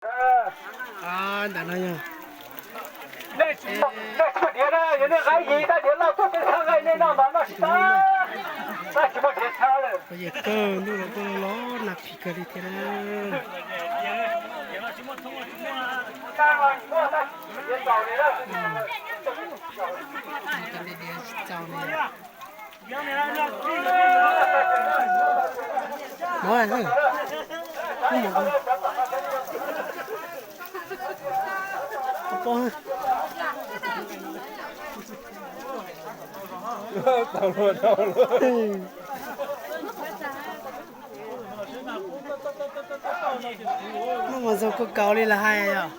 Ntawm no yog nej tsis muaj diav na, yog nej nqa ib yig tab diav loj tuaj peb txhab nqa nej noj mas noj tsis tag, tab tsis muaj diav txhab lawm. Yog kawg ntuj los kuj los nag phim kawg li thiab na. Lub mus zoo kuj kaus li lawv hais yom.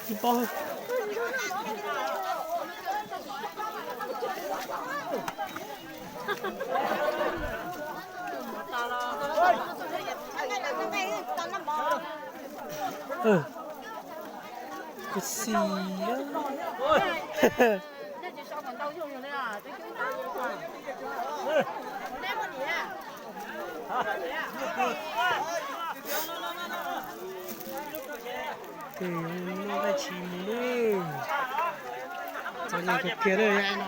Kuv xis. Tus noj nqaij tshis mus lawm. Txom nyem kawg kiag lawm no.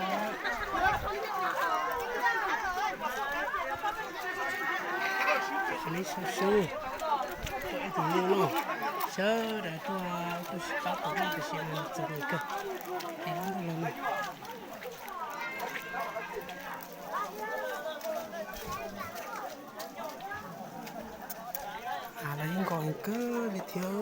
Neb sawv sawv, tus noj noj, sawv daws tuaj kuj tsis paub tus noj tab sis mas txom nyem kawg. Ces lub ntuj los no. Los yeej nkaus heev kawg li thiab.